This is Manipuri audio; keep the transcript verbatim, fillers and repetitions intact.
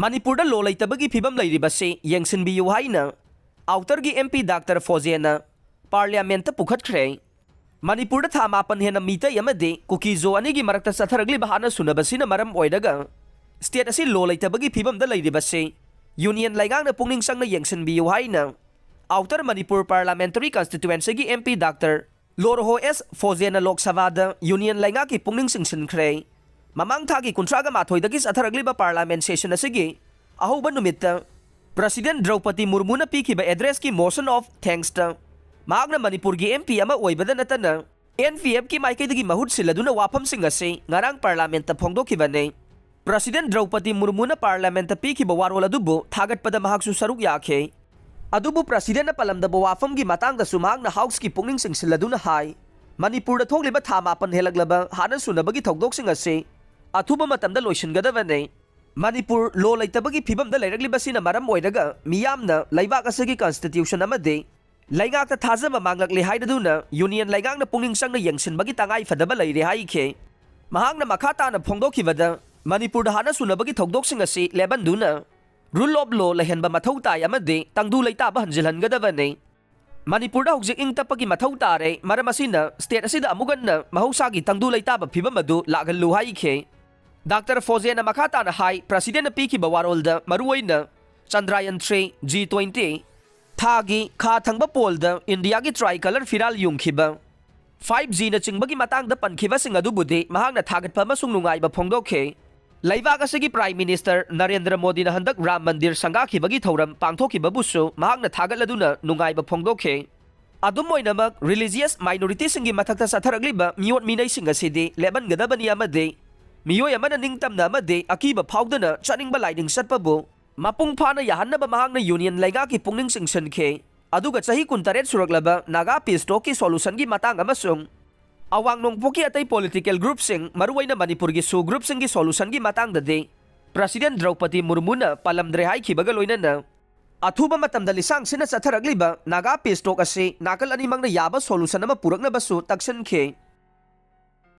ꯃꯅꯤꯄꯨꯔꯗ ꯂꯣ ꯂꯩꯇꯕꯒꯤ ꯐꯤꯕꯝ ꯂꯩꯔꯤꯕꯁꯤ ꯌꯦꯡꯁꯤꯟꯕꯤꯌꯨ ꯍꯥꯏꯅ ꯑꯥꯎꯇꯔꯒꯤ ꯑꯦꯝ ꯄꯤ ꯗꯥꯛꯇꯔ ꯐꯣꯖꯦꯅ ꯄꯥꯔꯂꯤꯌꯥꯃꯦꯟꯠꯇ ꯄꯨꯈꯠꯈ꯭ꯔꯦ꯫ ꯃꯅꯤꯄꯨꯔꯗ ꯊꯥ ꯃꯥꯄꯟ ꯍꯦꯟꯅ ꯃꯤꯇꯩ ꯑꯃꯗꯤ ꯀꯨꯀꯤꯖꯣ ꯑꯅꯤꯒꯤ ꯃꯔꯛꯇ ꯆꯠꯊꯔꯛꯂꯤꯕ ꯍꯥꯠꯅ ꯁꯨꯅꯕꯁꯤꯅ ꯃꯔꯝ ꯑꯣꯏꯔꯒ ꯁ꯭ꯇꯦꯠ ꯑꯁꯤ ꯂꯣ ꯂꯩꯇꯕꯒꯤ ꯐꯤꯕꯝꯗ ꯂꯩꯔꯤꯕꯁꯤ ꯌꯨꯅꯤꯌꯟ ꯂꯩꯉꯥꯛꯅ ꯄꯨꯛꯅꯤꯡ ꯆꯪꯅ ꯌꯦꯡꯁꯤꯟꯕꯤꯌꯨ ꯍꯥꯏꯅ ꯑꯥꯎꯇꯔ ꯃꯅꯤꯄꯨꯔ ꯄꯥꯔꯂꯥꯃꯦꯟꯇꯔꯤ ꯀꯟꯁꯇꯤꯇ꯭ꯋꯦꯟꯁꯤꯒꯤ M P doctor Lorho S Pfoze Lok ꯁꯚꯥꯗ ꯌꯨꯅꯤꯌꯟ ꯂꯩꯉꯥꯛꯀꯤ ꯄꯨꯛꯅꯤꯡ ꯆꯤꯡꯁꯤꯟꯈ꯭ꯔꯦ꯫ ꯃꯃꯥꯡ ꯊꯥꯒꯤ ꯀꯨꯟꯊ꯭ꯔꯥꯒ ꯃꯥꯊꯣꯏꯗꯒꯤ ꯆꯠꯊꯔꯛꯂꯤꯕ ꯄꯥꯔꯂꯥꯃꯦꯟ ꯁꯦꯁꯟ ꯑꯁꯤꯒꯤ ꯑꯍꯧꯕ ꯅꯨꯃꯤꯠꯇ ꯄ꯭ꯔꯁꯤꯗꯦꯟ ꯗ꯭ꯔꯧꯄꯗꯤ ꯃꯨꯔꯃꯨꯅ ꯄꯤꯈꯤꯕ ꯑꯦꯗ꯭ꯔꯦꯁꯀꯤ ꯃꯣꯁꯟ ꯑꯣꯐ ꯊꯦꯡꯛꯁꯇ ꯃꯍꯥꯛꯅ ꯃꯅꯤꯄꯨꯔꯒꯤ ꯑꯦꯝ ꯄꯤ ꯑꯃ ꯑꯣꯏꯕꯗ ꯅꯠꯇꯅ ꯑꯦꯟ ꯄꯤ ꯑꯦꯐꯀꯤ ꯃꯥꯏꯀꯩꯗꯒꯤ ꯃꯍꯨꯠ ꯁꯤꯜꯂꯗꯨꯅ ꯋꯥꯐꯝꯁꯤꯡ ꯑꯁꯤ ꯉꯔꯥꯡ ꯄꯥꯔꯂꯥꯃꯦꯟꯠꯇ ꯐꯣꯡꯗꯣꯛꯈꯤꯕꯅꯤ꯫ ꯄ꯭ꯔꯁꯤꯗꯦꯟ ꯗ꯭ꯔꯧꯄꯗꯤ ꯃꯨꯔꯃꯨꯅ ꯄꯥꯔꯂꯥꯃꯦꯟꯠꯇ ꯄꯤꯈꯤꯕ ꯋꯥꯔꯣꯜ ꯑꯗꯨꯕꯨ ꯊꯥꯒꯠꯄꯗ ꯃꯍꯥꯛꯁꯨ ꯁꯔꯨꯛ ꯌꯥꯈꯤ꯫ ꯑꯗꯨꯕꯨ ꯄ꯭ꯔꯁꯤꯗꯦꯟꯅ ꯄꯜꯂꯝꯗꯕ ꯋꯥꯐꯝꯒꯤ ꯃꯇꯥꯡꯗꯁꯨ ꯃꯍꯥꯛꯅ ꯍꯥꯎꯁꯀꯤ ꯄꯨꯛꯅꯤꯡ ꯆꯤꯡꯁꯤꯜꯂꯗꯨꯅ ꯍꯥꯏ, ꯃꯅꯤꯄꯨꯔꯗ ꯊꯣꯛꯂꯤꯕ ꯊꯥ ꯃꯥꯄꯟ ꯍꯦꯜꯂꯛꯂꯕ ꯍꯥꯠꯅ ꯁꯨꯅꯕꯒꯤ ꯊꯧꯗꯣꯛꯁꯤꯡ ꯑꯁꯤ ꯑꯊꯨꯕ ꯃꯇꯝꯗ ꯂꯣꯏꯁꯤꯟꯒꯗꯕꯅꯤ꯫ ꯃꯅꯤꯄꯨꯔ ꯂꯣ ꯂꯩꯇꯕꯒꯤ ꯐꯤꯕꯝꯗ ꯂꯩꯔꯛꯂꯤꯕꯁꯤꯅ ꯃꯔꯝ ꯑꯣꯏꯔꯒ ꯃꯤꯌꯥꯝꯅ ꯂꯩꯕꯥꯛ ꯑꯁꯤꯒꯤ ꯀꯟꯁꯇꯤꯇ꯭ꯌꯨꯁꯟ ꯑꯃꯗꯤ ꯂꯩꯉꯥꯛꯇ ꯊꯥꯖꯕ ꯃꯥꯡꯂꯛꯂꯦ ꯍꯥꯏꯔꯗꯨꯅ ꯌꯨꯅꯤꯌꯟ ꯂꯩꯉꯥꯛꯅ ꯄꯨꯛꯅꯤꯡ ꯆꯪꯅ ꯌꯦꯡꯁꯤꯟꯕꯒꯤ ꯇꯉꯥꯏ ꯐꯗꯕ ꯂꯩꯔꯦ ꯍꯥꯏꯈꯤ꯫ ꯃꯍꯥꯛꯅ ꯃꯈꯥ ꯇꯥꯅ ꯐꯣꯡꯗꯣꯛꯈꯤꯕꯗ, ꯃꯅꯤꯄꯨꯔꯗ ꯍꯥꯠꯅ ꯁꯨꯅꯕꯒꯤ ꯊꯧꯗꯣꯛꯁꯤꯡ ꯑꯁꯤ ꯂꯦꯞꯍꯟꯗꯨꯅ ꯔꯨꯜ ꯑꯣꯐ ꯂꯣ ꯂꯩꯍꯟꯕ ꯃꯊꯧ ꯇꯥꯏ ꯑꯃꯗꯤ ꯇꯪꯗꯨ ꯂꯩꯇꯥꯕ ꯍꯟꯖꯤꯜꯍꯟꯒꯗꯕꯅꯤ꯫ ꯃꯅꯤꯄꯨꯔꯗ ꯍꯧꯖꯤꯛ ꯏꯪ ꯇꯞꯄꯒꯤ ꯃꯊꯧ ꯇꯥꯔꯦ, ꯃꯔꯝ ꯑꯁꯤꯅ ꯁ꯭ꯇꯦꯠ ꯑꯁꯤꯗ ꯑꯃꯨꯛ ꯍꯟꯅ ꯃꯍꯧꯁꯥꯒꯤ ꯇꯪꯗꯨ ꯂꯩꯇꯥꯕ ꯐꯤꯕꯝ ꯑꯗꯨ ꯂꯥꯛꯍꯜꯂꯨ ꯍꯥꯏꯈꯤ꯫ ꯗꯥꯛꯇꯔ ꯐꯣꯖꯦꯅ ꯃꯈꯥ ꯇꯥꯅ ꯍꯥꯏ, ꯄ꯭ꯔꯁꯤꯗꯦꯟꯅ ꯄꯤꯈꯤꯕ ꯋꯥꯔꯣꯜꯗ ꯃꯔꯨꯑꯣꯏꯅ ꯆꯟꯗ꯭ꯔꯥꯌꯟ ꯊ꯭ꯔꯤ, ꯖꯤ ꯇ꯭ꯋꯦꯟꯇꯤ, ꯊꯥꯒꯤ ꯈꯥ ꯊꯪꯕ ꯄꯣꯜꯗ ꯏꯟꯗꯤꯌꯥꯒꯤ ꯇ꯭ꯔꯥꯏ ꯀꯂꯔ ꯐꯤꯔꯥꯜ ꯌꯨꯡꯈꯤꯕ, ꯐꯥꯏꯚ ꯖꯤꯅꯆꯤꯡꯕꯒꯤ ꯃꯇꯥꯡꯗ ꯄꯟꯈꯤꯕꯁꯤꯡ ꯑꯗꯨꯕꯨꯗꯤ ꯃꯍꯥꯛꯅ ꯊꯥꯒꯠꯄ ꯑꯃꯁꯨꯡ ꯅꯨꯡꯉꯥꯏꯕ ꯐꯣꯡꯗꯣꯛꯈꯤ꯫ ꯂꯩꯕꯥꯛ ꯑꯁꯤꯒꯤ ꯄ꯭ꯔꯥꯏꯝ ꯃꯤꯅꯤꯁꯇꯔ ꯅꯔꯦꯟꯗ꯭ꯔ ꯃꯣꯗꯤꯅ ꯍꯟꯗꯛ ꯔꯥꯝ ꯃꯟꯗꯤꯔ ꯁꯪꯒꯥꯈꯤꯕꯒꯤ ꯊꯧꯔꯝ ꯄꯥꯡꯊꯣꯛꯈꯤꯕꯕꯨꯁꯨ ꯃꯍꯥꯛꯅ ꯊꯥꯒꯠꯂꯗꯨꯅ ꯅꯨꯡꯉꯥꯏꯕ ꯐꯣꯡꯗꯣꯛꯈꯤ꯫ ꯑꯗꯨꯝ ꯑꯣꯏꯅꯃꯛ, ꯔꯤꯂꯤꯖꯤꯌꯁ ꯃꯥꯏꯅꯣꯔꯤꯇꯤꯁꯤꯡꯒꯤ ꯃꯊꯛꯇ ꯆꯠꯊꯔꯛꯂꯤꯕ ꯃꯤꯑꯣꯠ ꯃꯤꯅꯩꯁꯤꯡ ꯑꯁꯤꯗꯤ ꯂꯦꯞꯍꯟꯒꯗꯕꯅꯤ ꯑꯃꯗꯤ ꯃꯤꯑꯣꯏ ꯑꯃꯅ ꯅꯤꯡꯇꯝꯅ ꯑꯃꯗꯤ ꯑꯀꯤꯕ ꯐꯥꯎꯗꯅ ꯆꯠꯅꯤꯡꯕ ꯂꯥꯏꯅꯤꯡ ꯆꯠꯄꯕꯨ ꯃꯄꯨꯡ ꯐꯥꯅ ꯌꯥꯍꯟꯅꯕ ꯃꯍꯥꯛꯅ ꯌꯨꯅꯤꯌꯟ ꯂꯩꯉꯥꯛꯀꯤ ꯄꯨꯛꯅꯤꯡ ꯆꯤꯡꯁꯤꯟꯈꯤ꯫ ꯑꯗꯨꯒ ꯆꯍꯤ ꯀꯨꯟꯇꯔꯦꯠ ꯁꯨꯔꯛꯂꯕ ꯅꯥꯒꯥ ꯄꯤꯁ ꯇꯣꯛꯀꯤ ꯁꯣꯂꯨꯁꯟꯒꯤ ꯃꯇꯥꯡ ꯑꯃꯁꯨꯡ ꯑꯋꯥꯡ ꯅꯣꯡꯄꯣꯛꯀꯤ ꯑꯇꯩ ꯄꯣꯂꯤꯇꯤꯀꯦꯜ ꯒ꯭ꯔꯨꯞꯁꯤꯡ, ꯃꯔꯨꯑꯣꯏꯅ ꯃꯅꯤꯄꯨꯔꯒꯤ ꯁꯨ ꯒ꯭ꯔꯨꯞꯁꯤꯡꯒꯤ ꯁꯣꯂꯨꯁꯟꯒꯤ ꯃꯇꯥꯡꯗꯗꯤ ꯄ꯭ꯔꯁꯤꯗꯦꯟ ꯗ꯭ꯔꯧꯄꯗꯤ ꯃꯨꯔꯃꯨꯅ ꯄꯜꯂꯝꯗ꯭ꯔꯦ ꯍꯥꯏꯈꯤꯕꯒ ꯂꯣꯏꯅꯅ ꯑꯊꯨꯕ ꯃꯇꯝꯗ ꯂꯤꯁꯥꯡ ꯁꯤꯠꯅ ꯆꯠꯊꯔꯛꯂꯤꯕ ꯅꯥꯒꯥ ꯄꯤꯁ ꯇꯣꯛ ꯑꯁꯤ ꯅꯥꯀꯜ ꯑꯅꯤꯃꯛꯅ ꯌꯥꯕ ꯁꯣꯂꯨꯁꯟ ꯑꯃ ꯄꯨꯔꯛꯅꯕꯁꯨ ꯇꯛꯁꯤꯟꯈꯤ꯫